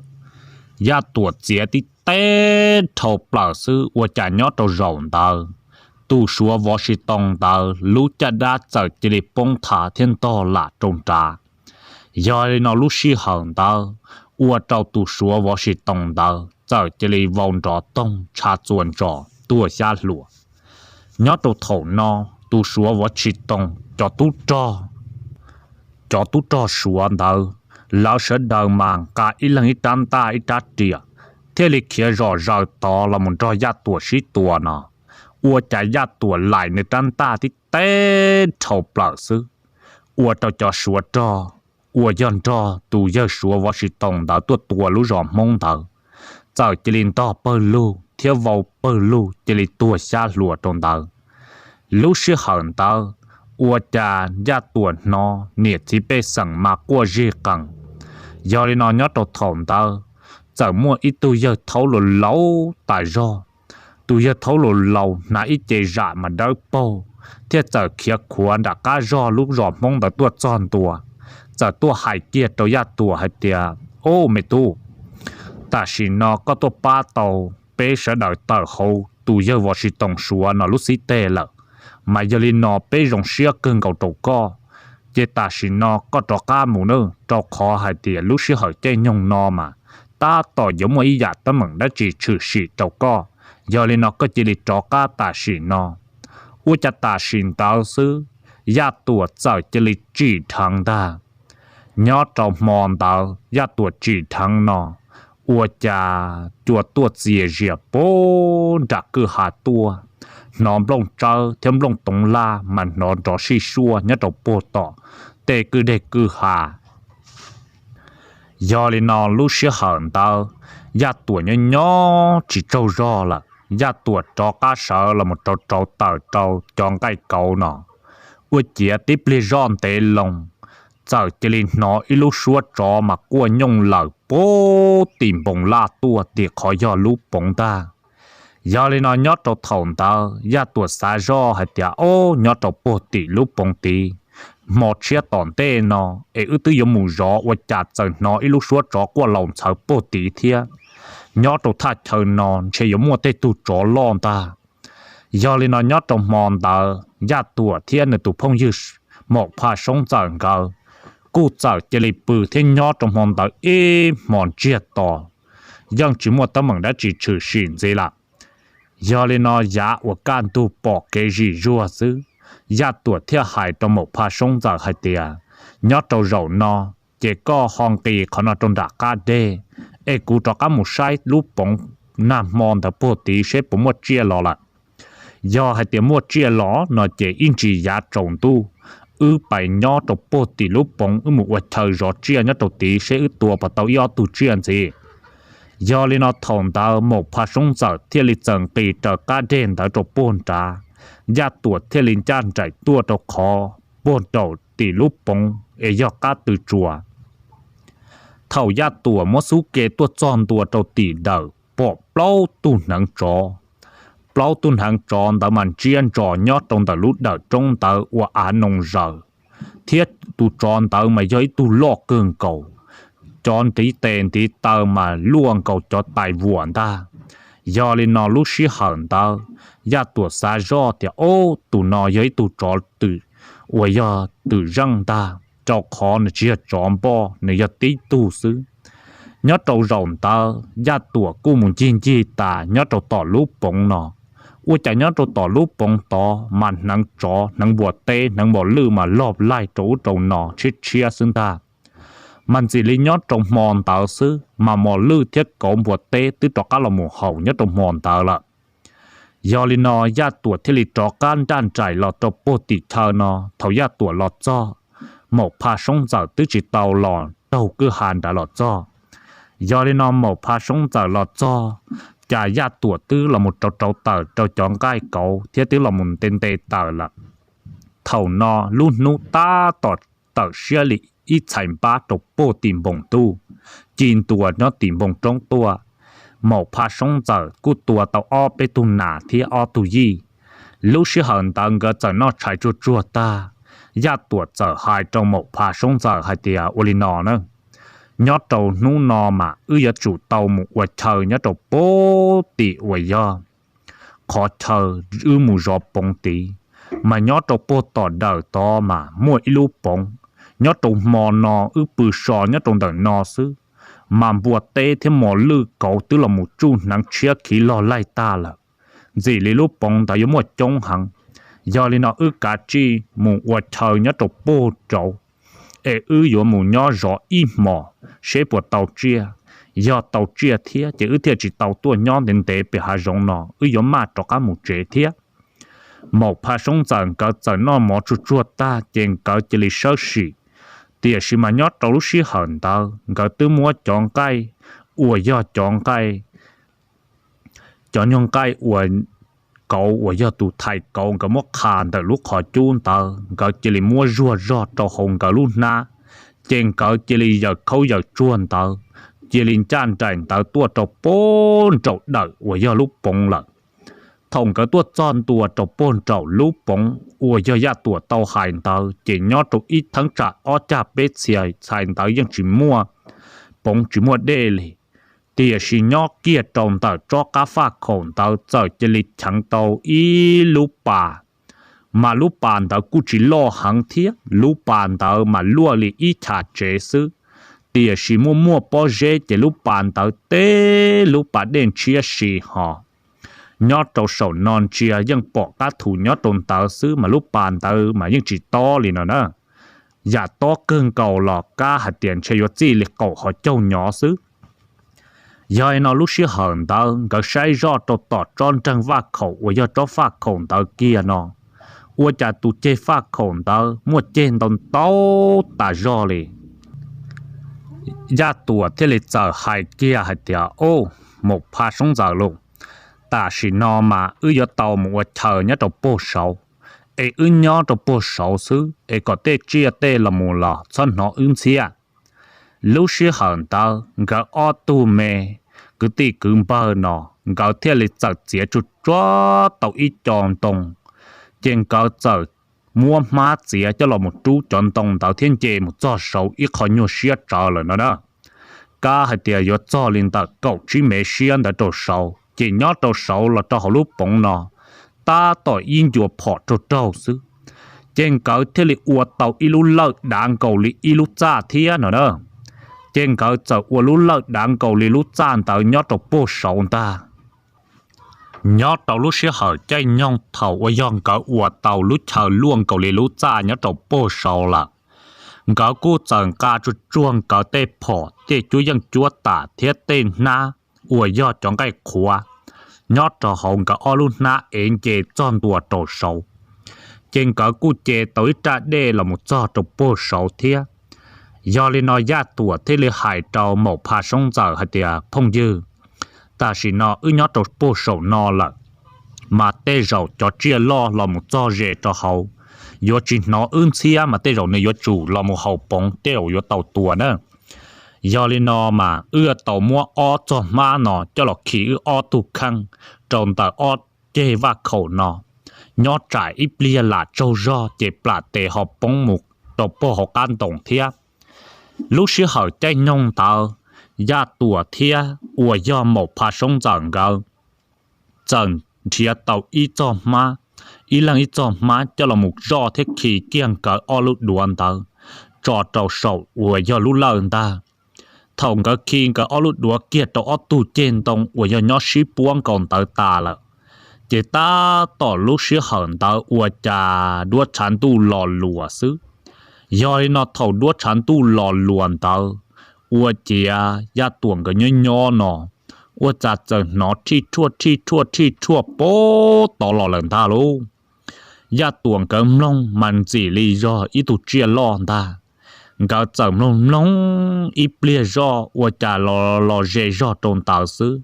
Yaj Tuam txiav tib teb dhau plaws xwb ua cas nyob rau zaum ntawd, tus Suav Vos Sis Toos ntawd lub caj dab txawm cia li poob thav thiab ntog lam rau nrad. Yog li no lub sij hawm ntawd ua rau tus Suav Vos Sis Toos ntawd txawm cia li vau nrov toog ntsha txuas ntsos tuag xyab hluas. Nyob rau thaum no tus Suav Vos Sis Toos cov tub rog, cov tub rog Suav ntawd, lawv sawv daws mas nqa ib leeg ib rab ntaj ib rab riam, thiaj li khiav zom zaws tod los mus nrog Yaj Tuam sib tua no. Ua cas Yaj Tuam laim nws rab ntaj tib teb dhau plaws xwb, ua rau cov Suav rog uas yog nrog tus yawg Suav Vos Sis Toos ntawd tuaj tua lub zos Hmoob ntawd txawm cia li ntog pawg lug thiab vau pawg lug cia li tuag xyab hluas rau ntawd. Lub sij hawm ntawd ua cas Yaj Tuam hnov niam txiv pej xeem mas quaj zig qees. Yog li no nyob rau thaum ntawd txawm muaj ib tug yawg thaub laus laus tas zog. Tus yawg thaub laus laus hnav ib ce zam mas dawb paug, thiaj txawm khiav khuav nram qab zog lub zos Hmoob ntawd tuaj txog ntua, txawm tuaj hais kiag rau Yaj Tuam hais tias, Au me tub, tam sim no koj tuaj pab tau peb sawv daws tawm hauv tus yawg Vos Sis Toos Suav no lub xib teg lawm, mas yog li no peb zoo siab kawg nkaus rau koj. Ces tam sim no koj rov qab mus nawb, rau qhov hais tias lub sij hawm caij nyoog no mas tab tom yuav muaj ib yam teeb meem dab tsi tshwm sim rau koj. Yog li no koj cia li rov qab tam sim no. Ua cas tam sim ntawd xwb, Yaj Tuam txawm cia li tsim dheev ntag. Nyob rau hmo ntawd Yaj Tuam tsim dheev no, ua cas cua tuaj txias zias puag nram kwj ha tuaj, hnov nplooj tsawb thiab nplooj toov laj mas hnov nrov sij suaj nyob rau puag tom tej kwj deg kwj ha. Yog li no lub sij hawm ntawd Yaj Tuam nyob nyob tsis tsaug zog lawm, Yaj Tuam rov qab sawv los mus rauv rauv taws rau cov nqaij kauv no. Ua ciav tib pliag zoj ntev loo, txawm cia li hnov ib lub suab tsov mas quaj nyooj lawm puag tim npoo laj tuaj tim qhov yog lub poov ntag. Yog li no nyob rau thaum ntawd Yaj Tuam xav zoj hais tias, Ob, nyob rau puag tim lub poov tid, hmo tshiab tom ntej no es wb twb yuav mus zov ua cas txawm hnov ib lub suab tsov quaj laus ntxhawv puag tid thiab. Nyob rau thaj chaw no ntshe yuav muaj tej tug tsov loj ntag. Yog li no nyob rau hmo ntawd Yaj Tuam thiab nws tus phooj ywg Maum Phaj Soob Ntxawm nkawd kuj txawm cia li pw thiab nyob rau hmo ntawd ib hmo ntsiag to, yeej tsis muaj teeb meem dab tsi tshwm sim ntxiv lawm. Yog li no yav uas kaj ntug pom kev zim zuag xwb, Yaj Tuam thiaj hais rau Maum Phaj Soob Ntxawm hais tias, Nyob rau zaum no ces koj ho nqis qhov no rau nram qab deg, es kuv rov qab mus saib lub poov nag hmo ntawd puag tid seb puas muaj tsiaj los lawm. Yog hais tias muaj tsiaj los no ces ib ntsis yav tsaus ntuj wb pais nyob rau puag tim lub poov wb mus ua chaw zov tsiaj nyob rau tid seb wb tua puas tau ib ob tug tsiaj ntxiv. Yog li no thaum ntawd Maum Phaj Soob Ntxawm thiaj li txawm nqis raws qab deg ntawd rau puag nrad, Yaj Tuam thiaj li ncaj nraim tuaj rau qhov puag nraum tim lub poov es yog qab tw tsuas. Thaum Yaj Tuam muab xub ke tuaj txog ntua rau tim dawm pom plaub tug hneev tsov. Plaub tug hneev tsov ntawd mas ntsiab ntsos nyob rau ntawm lub dawm roob ntawd ua av noo zaws, thiab tus tsov ntawd mas yog ib tug loj kawg nkaus, cov ntiv tes ntiv taw mas luaj nkaus cov tais vuam ntag. Yog li no lub sij hawm ntawd Yaj Tuam xav zoj tias, Ob, tus no yog ib tug tsov twm uas yog twm zeej ntag, rau qhov nws tsis yog tsov npoj, nws yog tib tug xwb. Nyob rau zaum ntawd Yaj Tuam kuj mus ncig ncig tas nyob rau tom lub poov no. Ua cas nyob rau tom lub poov tod mas hneev tsov hneev npua teb hneev npua lwj mas log laig rau ub rau no tshiab tshiab xwb ntag. Mas ntxim li nyob rau hmo ntawd xwb mas mos lwj thiab kauv npua teb twb rov qab los mus haus nyob rau hmo ntawd lawm. Yog li no Yaj Tuam thiaj li rov qab nraj nraim los rau puag tim chaw no. Thaum Yaj Tuam los txog, Maum Phaj Soob Ntxawm twb tsis tau los raug kwj ha nrad los txog. Yog li no Maum Phaj Soob Ntxawm los txog, cas Yaj Tuam twb los mus rauv rauv taws rau cov nqaij kauv thiab twb los mus nte nte taws lawm. Thaum no lub hnub tab tom tawm siab li ib txhais npab rau puag tim npoo ntuj, ci ntua nyob tim npoo roob tuaj. Maum Phaj Soob Ntxawm kuj tua tau ob peb tug nas thiab ob tug yij. Lub sij hawm ntawd nkawd txawm noj tshais tsuag tsuag tag, Yaj Tuam txawm hais rau Maum Phaj Soob Ntxawm hais tias, Ua li no na, Nyob rau hnub no mas wb yuav tsum tau mus ua chaw nyob rau puag tim uas yog qhov chaw wb mus zov poov tid, mas nyob rau puag tom dawm tod mas muaj ib lub poov. Nyob rau hmo no wb pw so nyob rau ntawm no xwb, mas npua teb thiab mos lwj kauv twb los mus tsuj hneev tshiab khiv log laig tag lawm. Ntxim li lub poov ntawd yuav muaj coob heev. Yog li no wb kav tsij mus ua chaw nyob rau puag rauv, es wb yuav mus nyob zov ib hmos seb puas tau tsiaj. Yog tau tsiaj thiab ces wb thiaj tsis tau tuaj nyob ntev ntev pem hav zoov no, wb yuav maj rov qab mus tsev thiab. Maum Phaj Soob Ntxawm nkawd txawm noj mov tsuag tsuag tag ces nkawd cia li sawb sim. Tiam sis mas nyob rau lub sij hawm ntawd nkawd twb muab cov nqaij uas yog cov nqaij, cov nyuag nqaij uas kauv uas yog tus thais kauv nkawd muab qha ntawm lub qhov cub ntawd, nkawd cia li muab zuag zog rau hauv nkawd lub hnab, ces nkawd cia li yaws khaub yaws tsuag ntawd, cia li ncaj nraim ntawd tuaj rau puag nraum dawm uas yog lub poov lawm. Thaum nkawd tuaj txog ntua rau puag nraum lub poov uas yog Yaj Tuam tau hais ntawd ces nyob rau ib theeb tsam ob cag peb txhais ntawd yeej tsis muaj poov tsis muaj dej li. Tiam sis nyob kiag rau ntawm tsob qab faj khaum ntawd txawm cia li cheev tau ib lub pas, mas lub pas ntawd kuj tsis loj heev thiab, lub pas ntawd mas luaj li ib chav tsev xwb. Tiam sis muaj muaj pob zeb ces lub pas ntawd teb lub pas dej ntshiab si ho. Nyob rau saum no ntsia yeej pom qab thu nyob rau ntawd xwb mas lub pas ntawd mas yeej tsis tob li no na. Yam tob kawg nkaus los kav hais tias ntshe yuav txij li qaum hauv caug nyob xwb. Yog li no lub sij hawm ntawd nkawd saib zoj rau tom tsob nreeg faj khaum uas yog tsob faj khaum ntawd kiag no, ua cas tus ceg faj khaum ntawd muaj ceg ntau ntau tas zog li. Yaj Tuam thiaj li txawm hais kiag hais tias, Au, Maum Phaj Soob Ntxawm lauj, tam sim no mas wb yuav tau mus ua chaw nyob rau puag saud, es wb nyob rau puag saud xwb es kom tej tsiaj tej los mus los txhob hnov wb ntxhiab. Lub sij hawm ntawd nkawd ob tug me kwv tij kwv npawg no nkawd thiaj li txawm txiav tsuag tsuag tau ib co ntoo, ces nkawd txawm muab hmab txiav coj los mus rub cov ntoo ntawd thiab nce mus txog saud ib qho nyuag siab tsawv lawm no na. Kav hais tias yuav txog li ntawm kaum tsib mev siab ntawd rau saud, ces nyob rau saud los rau hauv lub poov no tab tom ib ncua phom raug raug xwb, ces nkawd thiaj li ua tau ib lub lawj dav nkaus li ib lub txaj thiab no na. Ces nkawd txawm ua lub lawj dav nkaus li lub txaj ntawd nyob rau puag saud ntag. Nyob rau lub sij hawm caij nyoog thaum uas yog nkawd ua tau lub chaw luaj nkaus li lub txaj nyob rau puag saud lawm, nkawd kuj txawm nqa tsuag tsuag nkawd tej phom tej cuab yeej cuab tam thiab tej hnab uas yog cov nqaij qhuav nyob rau hauv nkawd ob lub hnab ev nce txog ntua rau saud. Ces nkawd kuj ce tau ib raj dej los mus txog rau puag saud thiab. Yog li no Yaj Tuam thiaj li hais rau Maum Phaj Soob Ntxawm hais tias, Phooj ywg, tam sim no wb nyob rau puag saum no lawm, mas tej zaum cov tsiaj loj los mus txog ze rau hauv yuav tsis hnov wb ntxhiab mas tej zaum nws yuav tsum los mus haus poov tej zaum yuav tau tua na. Yog li no mas wb yuav tau muab ob txog hmab no coj los khi wb ob tug kheej rau ntawm ob ceg vaj khaum no, nyob tsam ib pliag lam tsaug zog ces plam tes ho poob mus rau puag hauv qab ntoo thiab. Lub sij hawm caij nyoog ntawd, Yaj Tuam thiab uas yog Maum Phaj Soob Ntxawm nkawd txawm nrhiav tau ib txog hmab, ib leeg ib txog hmab coj los mus zoj thiab khi kiag nkawd ob lub duav ntawd tso rau saum uas yog lub lawj ntag. Thaum nkawd khi nkawd ob lub duav kiag rau ob tug ceg ntoo uas yog nyob sib puab nkaus ntawd tas lawm, ces tab tom lub sij hawm ntawd ua cas duab tshav ntuj los luas xwb. Yog li no thaum duab tshav ntuj los luas ntawd, ua ciav Yaj Tuam nkawd nyob nyob no, ua cas txawm hnov rhij rhuaj rhij rhuaj rhij rhuaj puag tod los lawm ntag lauj. Yaj Tuam nkawd mloog mas ntxim li yog ib tug tsiaj loj ntag. Nkawd txawm mloog mloog ib pliag zoj ua cas los los ze zog rau ntawd xwb,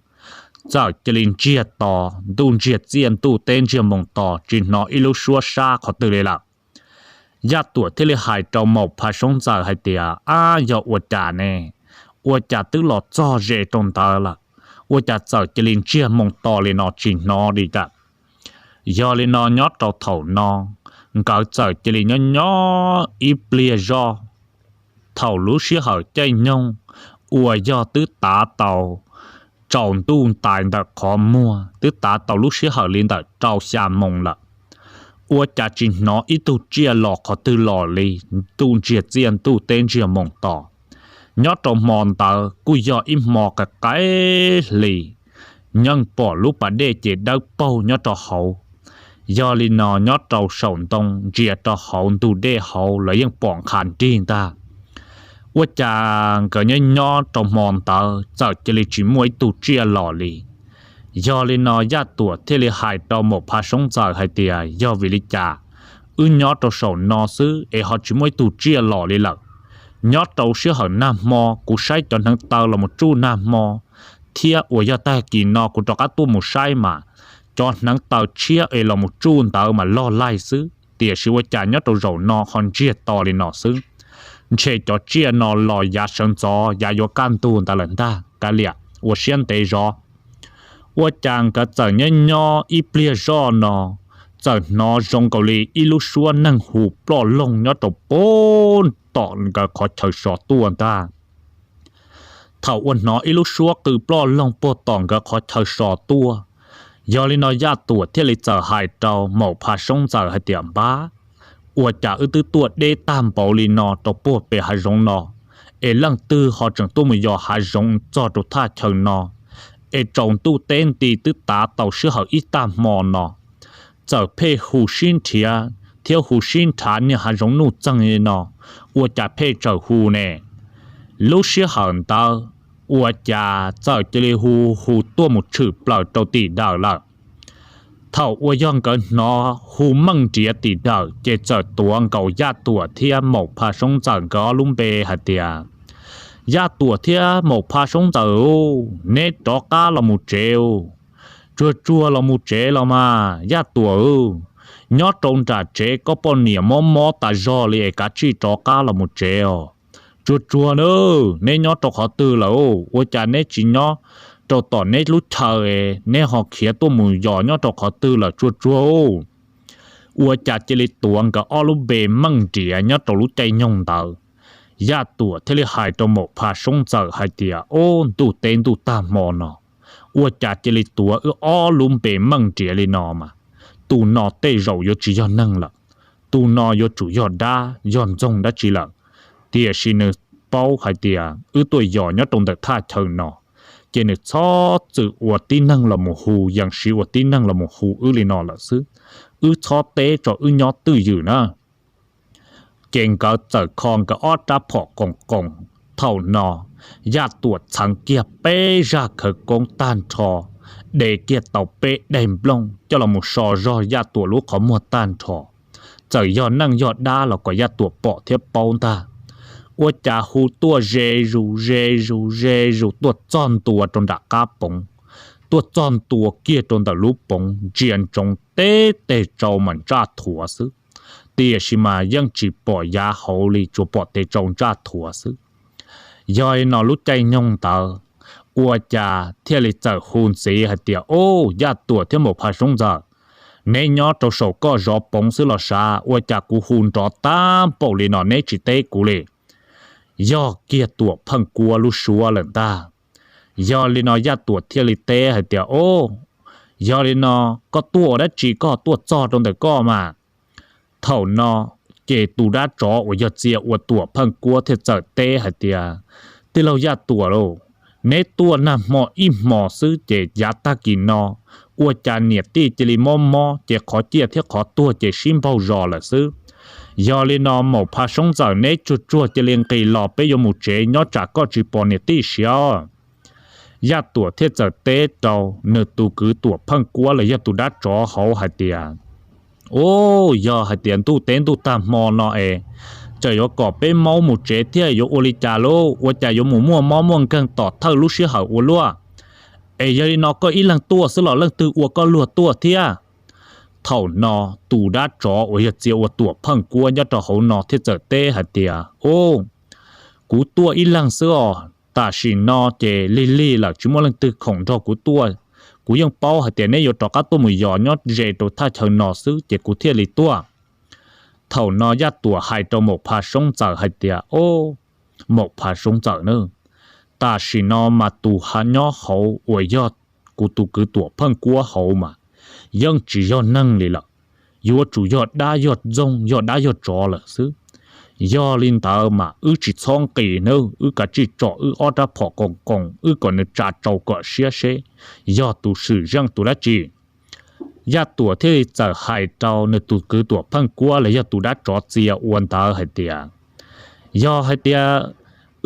txawm cia li ntsiag to, ntuj ntsiag txiaj ntuj teb ntsiag moo to tsis hnov ib lub suab sab qhov twg li lawm. Yaj Tuam thiaj li hais rau Maum Phaj Soob Ntxawm hais tias, Ab, yog ua cas ne? Ua cas twb los txog ze rau ntawd lawm, ua cas txawm cia li ntsiag moo to li no tsis hnov li lawm? Yog li no nyob rau thaum no, nkawd txawm cia li nyob nyob ib pliag zoj, thaum lub sij hawm caij nyoog uas yog twb tav tau tsaus ntuj ntais ntawm qhov muag, twb tav tau lub sij hawm li ntawm rau xya moos lawm. Ua cas tsis hnov ib tug tsiaj los qhov twg los li, ntuj ntsiag txiaj ntuj teb ntsiag moos tos. Nyob rau hmo ntawd kuj yog ib hmo qaim qaim hli, yeej pom lub pas dej ces dawb paug nyob rau hauv. Yog li no nyob rau saum ntoo ntsia rau hauv ntug dej hauv los yeej pom nqha nrig ntag. Ua cas nkawd nyob nyob rau hmo ntawd txawm cia li tsis muaj ib tug tsiaj los li. Yog li no Yaj Tuam thiaj li hais rau Maum Pha Soob Ntxawm hais tias, yog vim li cas wb nyob rau saum no xwb es ho tsis muaj ib tug tsiaj los li lawm? Nyob rau sij hawm nag hmo kuv saib cov hneev taw los mus tsuj nag hmo thiab uas yog tag kis no kuv rov qab tuaj mus saib mas cov hneev taw tshiab es los mus tsuj ntawd mas log laig xwb, tiam sis ua cas nyob rau zaum no ho ntsiag to li no xwb? Ntshe cov tsiaj no los yav sawv ntxov yav yuav kaj ntug ntawd lawm ntag, kav liam ua siab ntev zov. Ua cas nkawd txawm nyob nyob ib pliag zoj no txawm hnov zoo nkaus li ib lub suab neeg hu ploj loog nyob rau puag tom nkawd qhov chaw so tuaj ntag. Thaum uas hnov ib lub suab qw ploj loog puag tom nkawd qhov chaw so tuaj, yog li no Yaj Tuam thiaj li txawm hais rau Maum Pha Soob Ntxawm hais tias, npab, ua cas wb twb tuaj deb tag npaum li no rau puag pem hav zoov no, es leej twg ho tseem tuaj mus yos hav zoov txog rau thaj chaw no, es tsaus ntuj teb nti twb tav tau sij hawm ib tag hmo no, txawm pheej hu sib nrhiav thiab hu sib nrhav niag hav zoov nuj txeeg li no, ua cas pheej txawm hu ne? Lub sij hawm ntawd ua cas txawm cia li hu hu tuaj mus tshwm plaws rau tim dawm lawm. Thaum uas yog nkawd hnov hu meej nriav tim dawm ces txawm tuav nkaus Yaj Tuam thiab Maum Pha Soob Ntxawm nkawd ob lub npe hais tias, Yaj Tuam thiab Maum Pha Soob Ntxawm, neb rov qab los mus tsev, tsuag tsuag los mus tsev los mas Yaj Tuam. Nyob rau nram tsev koj poj niam mob mob tas zog li es kav tsij rov qab los mus tsev os. Tsuag tsuag na, neb nyob rau qhov twg lawm? Ua cas neb tsis nyob rau tom neb lub chaw es neb ho khiav tuaj mus yos nyob rau qhov twg lawm? Tsuag tsuag. Ua cas cia li tuav nkawd ob lub npe meej nriav nyob rau lub caij nyoog ntawd. Yaj Tuam thiaj li hais rau Maum Pha Soob Ntxawm hais tias, ob, ntuj teb ntuj tag hmo no, ua cas cia li tuav wb ob lub npe meej nriav li no mas, tus no tej zaum yuav tsis yog neeg lawm, tus no yuav tsum yog dab yog ntxoog dab tsi lawm. Tiam sis nws paub hais tias wb tuaj yos nyob rau ntawm thaj chaw no, ces nws txhob txwm ua tib neeg los mus hu, yeej siv ua tib neeg los mus hu wb li no lawm xwb. Wb txhob teb tso, wb nyob twj ywm na. Ces nkawd txawm kho nkawd ob rab phom qoos qoos. Thaum no Yaj Tuam txheev kiag peb zaj khawv koob tag nrho, de kiag tau peb daim nplooj coj los mus so zog Yaj Tuam lub qhov muag tag nrho. Txawm yog neeg yog dab los kom Yaj Tuam pom thiab paub ntag. Ua cas hu tuaj ze zus ze zus ze zus tuaj txog ntua rau nram qab poov, tuaj txog ntua kiag rau ntawm lub poov ntsia ntsoov teb tes tsau mas ntsaj thuav xwb. Tiam sis mas yeej tsis pom yav hauv li, tsuas pom tes tsau ntsaj thuav xwb. Yog li no lub caij nyoog ntawd, ua cas thiaj li txawm hu ntxiv hais tias, ob, Yaj Tuam thiab Maum Pha Soob Ntxawm, neb nyob rau saum koj zov poov xwb los sav, ua cas kuv hu nrov tag npaum li no neb tsis teb kuv li? Yog kiag Tuam Pheej Kuab lub suab lawm ntag. Yog li no Yaj Tuam thiaj li teb hais tias, ob, yog li no koj tuaj ua dab tsi koj tuaj txog rau ntawm koj mas? Thaum no ces tus dab tsov uas yog txia ua Tuam Pheej Kuab thiaj txawm teb hais tias, tij laug Yaj Tuam lauj, neb tuaj nag hmo ib hmos xwb ces yav tag kis no ua cas niam tij cia li mob mob ces qhov ciaj thiab qhov tuag ces sib npaug zos lawm xwb. Yog li no Maum Pha Soob Ntxawm, neb tsuag tsuag cia li nqis los peb yuav mus tsev, nyob tsam koj tsis pom niam tij siav. Yaj Tuam thiaj txawm teb rau nws tus kwv Tuam Pheej Kuab los yog tus dab tsov hauv hais tias, ob, yog hais tias ntuj teb ntuj tag hmo no es tseem yuav kom peb maub mus tsev thiab yuav ua li cas lauj? Ua cas yuav mus muaj mob muaj nkeeg tom thawj lub sij hawm ua luaj? Es yog li no koj ib leeg tuaj xwb los leej twg ua koj luag tuaj thiab? Thaum no tus dab tsov uas yog txia ua Tuam Pheej Kuab nyob rau hauv no thiaj txawm teb hais tias, ob, kuv tuaj ib leeg xwb os, tam sim no ces lig lig lawm tsis muaj leej twg khoom nrog kuv tuaj. Kuv yeej paub hais tias neb yuav rov qab tuaj mus yos nyob ze rau thaj chaw no xwb ces kuv thiaj li tuaj. Thaum no Yaj Tuam hais rau Maum Pha Soob Ntxawm hais tias, ob, Maum Pha Soob Ntxawm na, tam sim no mas tus nyob hauv uas yog kuv tus kwv Tuam Pheej Kuab hauv mas yeej tsis yog neeg li lawm, yuav tsum yog dab yog ntxoog, yog dab yog tsov lawm xwb. Yog li ntawd mas wb tsis txhob nqis nawb, wb kav tsij tsom wb ob rab phom qoos qoos, wb kom nws tsa tsau kom siab seb yog tus swm zeej tus dab tsi. Yaj Tuam thiaj li txawm hais rau nws tus kwv Tuam Pheej Kuab los yog tus dab tsov txia ua ntawd hais tias, yog hais tias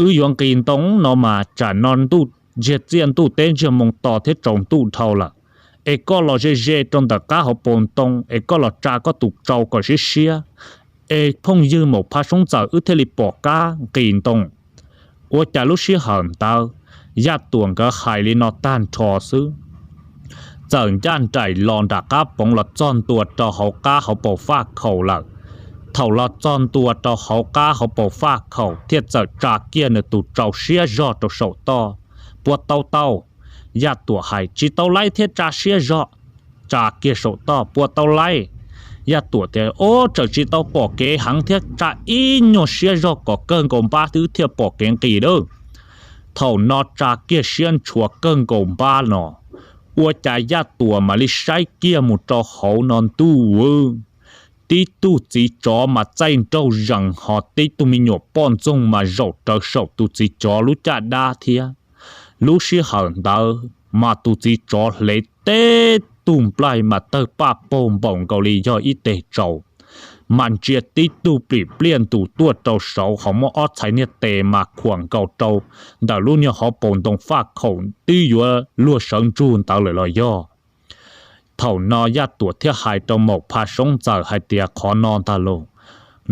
wb yuav nqis ntoo no mas tsam no ntuj ntsiag txiaj ntuj teb ntsiag moo to thiab tsaus ntuj dhau lawm, es koj los ze ze rau ntawm qab hauv paus ntoo es koj los tsa koj tus tsau kom siab siab, es phooj ywg Maum Pha Soob Ntxawm wb thiaj li pom qab nqis ntoo. Ua cas lub sij hawm ntawd Yaj Tuam nkawd hais li no tag nrho xwb, txawm ncaj nraim los nram qab poov los txog ntua rau hauv qab hauv paus faj khaum lawm. Thaum los txog ntua rau hauv qab hauv paus faj khaum thiaj txawm tsa kiag nws tus tsau siab zog rau saum toj, puab taub taub. Yaj Tuam hais tsis tau laib thiab tsa siab zog, tsa kiag saum toj puab taub laib. Yaj Tuam tias, Ob, tseem tsis tau pom kev heev thiab, tsa ib nyuag siab zog kom kawg nkaus npab twb thiaj pom kev nqis lawm. Thaum no tsa kiag siab ntshua kawg nkaus npab no, ua cas Yaj Tuam mam li saib kiag mus rau hauv no ntuj, tib tug txiv tsov mas txaij nraug zees ho tib tug me nyuam poj ntxoog mas zaum rawv saum tus txiv tsov lub caj dab thiab. Lub sij hawm ntawd mas tus txiv tsov hlev teb tug nplaig mas tawg paj paug npaum nkaus li yog ib teg tsaus, mas ntsia tib tug plim pliaj ntus tuaj rau saud ho muab ob txhais niag tes mas khuam nkaus rau ntawm lub niag hauv paus ntoo faj khaum twb yuav luag sawv ntsug ntawd lawm los yog. Thaum no Yaj Tuam thiaj hais rau Maum Pha Soob Ntxawm hais tias, Qhov no ntag lauj,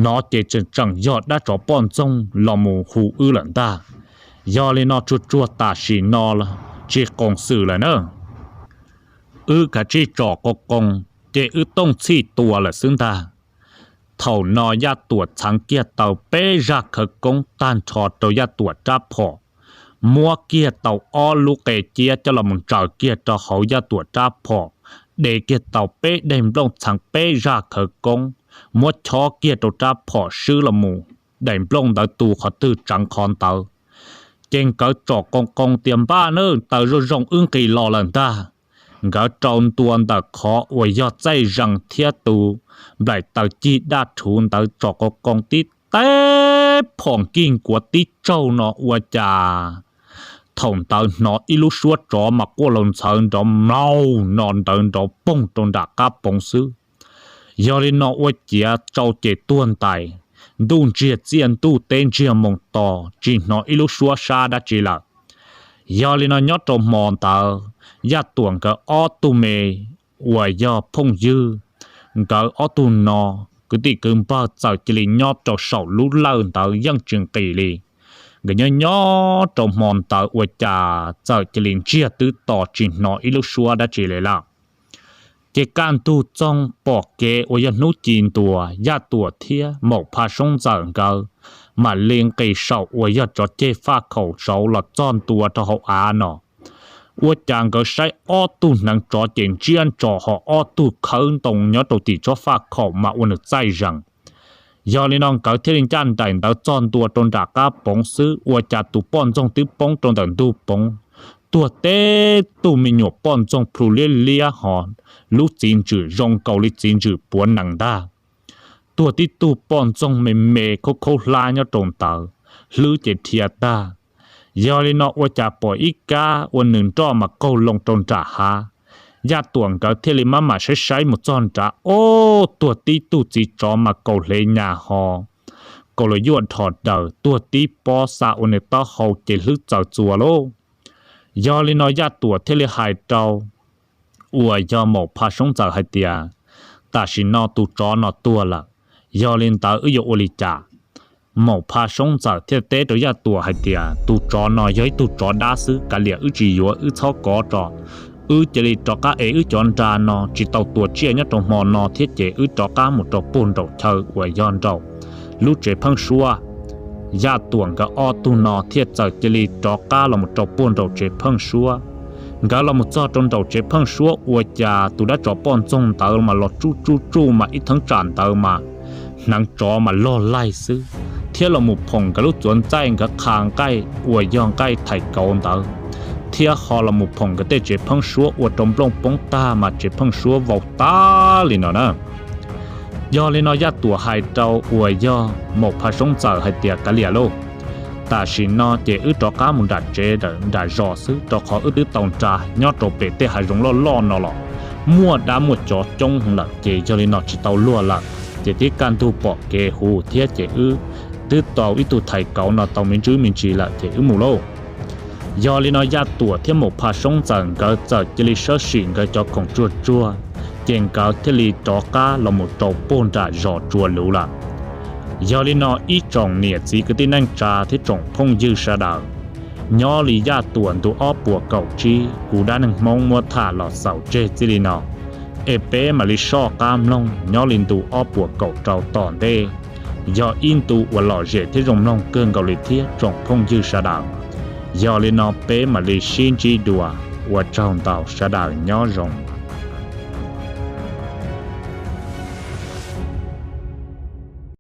no ces tseem tseem yog dab tsov poj ntxoog los mus hu wb lawm ntag. Yog li no tsuag tsuag tam sim no tsis qoos xwm lawm na, wb kav tsij tsom qoos qoos ces wb tooj txhij tua lawm xwb ntag. Thaum no Yaj Tuam txheev kiag tau peb zaj khawv koob tag nrho rau Yaj Tuam rab phom, muab kiag tau ob lub qe ciab coj los mus ntsaws kiag rau hauv Yaj Tuam rab phom, de kiag tau peb daim nplooj txheev peb zaj khawv koob, muab chob kiag rau rab phom swb los mus, daim nplooj ntawd tu qhov twg tseev qhov ntawd. Ces nkawd tsom qoos qoos tias, Npaj nawb, taws zoo zoo wb nqis los lawm ntag. Nkawd rau ntua ntawm qhov uas yog txaij zees thiab tus nplaim taws cig daj rhuv ntawd tsom qoos qoos tib teb phom nkig nkuav tib tsaug no ua cas thaum ntawd hnov ib lub suab tsov mas quaj laus ntxhawv nrov mlaug no ntawd nrov poog rau nram qab poov xwb. Yog li no ua ciav tsau ces tuag ntais, ntuj ntsiag txiaj ntuj teb ntsiag moo to, tsis hnov ib lub suab sab dab tsi lawm. Yog li no nyob rau hmo ntawd, Yaj Tuam nkawd ob tug me uas yog phooj ywg, nkawd ob tug no kwv tij kwv npawg txawm cia li nyob rau saum lub lawj ntawd yeej tsis nqis li. Nkawd nyob nyob rau hmo ntawd ua cas txawm cia li ntsiag twb to tsis hnov ib lub suab dab tsi li lawm. Ces kaj ntug txoog pom kev uas yog hnub ci ntua, Yaj Tuam thiab Maum Pha Soob Ntxawm nkawd mam li nqis saum uas yog tsov ceg faj khaum saud los txog ntua rau hauv av no. Ua cas nkawd saib ob tug hneev tsov ces ntsiab ntsos ho ob tug khawb ntoo nyob rau tim tsob faj khaum mas ua nws txaij zees. Yog li no nkawd thiaj li ncaj nraim ntawd txog ntua rau nram qab poov xwb ua cas tus poj ntxoog twb poob rau ntawm ntug poov, tuag teb tug me nyuam poj ntxoog plhu liab liab ho lub txiv ntsws zoo nkaus li txiv ntsws puav nees ntag. Tuag tib tug poj ntxoog me me khaub khaub hlab nyob rau ntawd, hlwb ces dhia tag. Yog li no ua cas pom ib kab ua nws nroj mas qaug loo rau nram hav. Yaj Tuam nkawd thiaj li maj mam saib saib mus txog nrad, ob, tuag tib tug txiv tsov mas kaus hlev nyas ho kaus los yuaj dhos daws, tuag tib pob xa ua nws taub hau ces hlwb txaws txuas lauj. Yog li no Yaj Tuam thiaj li hais rau uas yog Maum Pha Soob Ntxawm hais tias, Tam sim no tus tsov no tuag lawm, yog li ntawd wb yuav ua li cas? Maum Pha Soob Ntxawm thiaj teb rau Yaj Tuam hais tias, Tus tsov no yog ib tug tsov dab xwb, kav liam wb tsis yuav, wb txhob kov tso. Wb cia li rov qab ev wb cov nra no tsis tau tua tsiaj nyob rau hmo no thiab ces wb rov qab mus rau puag nraum chaw uas yog nraum lub tsev pheeb suab. Yaj Tuam nkawd ob tug no thiaj txawm cia li rov qab los mus rau puag nraum tsev pheeb suab. Nkawd los mus txog rau nraum tsev pheeb suab ua cas tus dab tsov poj ntxoog ntawd mas los tsuj tsuj tsuj mas ib theeb tsam ntawd mas hneev tsov mas log laig xwb, thiab los mus phoom nkawd lub txuas ntxaij nkawd qha nqaij uas yog nqaij thais kauv ntawd, thiab ho los mus phoom nkawd tej tsev pheeb suab ua rau nplooj poob tag mas tsev pheeb suab vau tag li no na. Yog li no Yaj Tuam hais rau uas yog Maum Pha Soob Ntxawm hais tias, Kav liam lauj, tam sim no ces wb rov qab mus nram tsev nram zos xwb, rau qhov wb twb tau nra nyob rau pem tej hav zoov loj loj no los muaj dab muaj tsov coob lawm, ces yog li no tsis tau luag lawm, ces thiab kaj ntug pom kev huv thiab ces wb twb tau ib tug thais kauv no tau me ntsis me ntsis lawm, ces wb mus lauj. Yog li no Yaj Tuam thiab Maum Pha Soob Ntxawm nkawd txawm cia li sawb sim nkawd cov khoom tsuag tsuag, ces nkawd thiaj li rov qab los mus rau puag nram zos Tsua Luv lawm. Yog li no ib tsoom niam txiv kwv tij neej tsa thiab tsoom phooj ywg sawv daws, nyob li Yaj Tuam ntu ob puas kaum tsib kuv dab neeg Hmoob muab tham los xaus tseg txij li no, es peb mam li soj qab mloog nyob li ntu ob puas kaum rau tom ntej, yog ib ntu uas lom zem thiab zoo mloog kawg nkaus li thiab tsoom phooj ywg sawv daws. Yog li no peb mam li sib ntsib dua, ua tsaug ntau, sawv daws nyob zoo.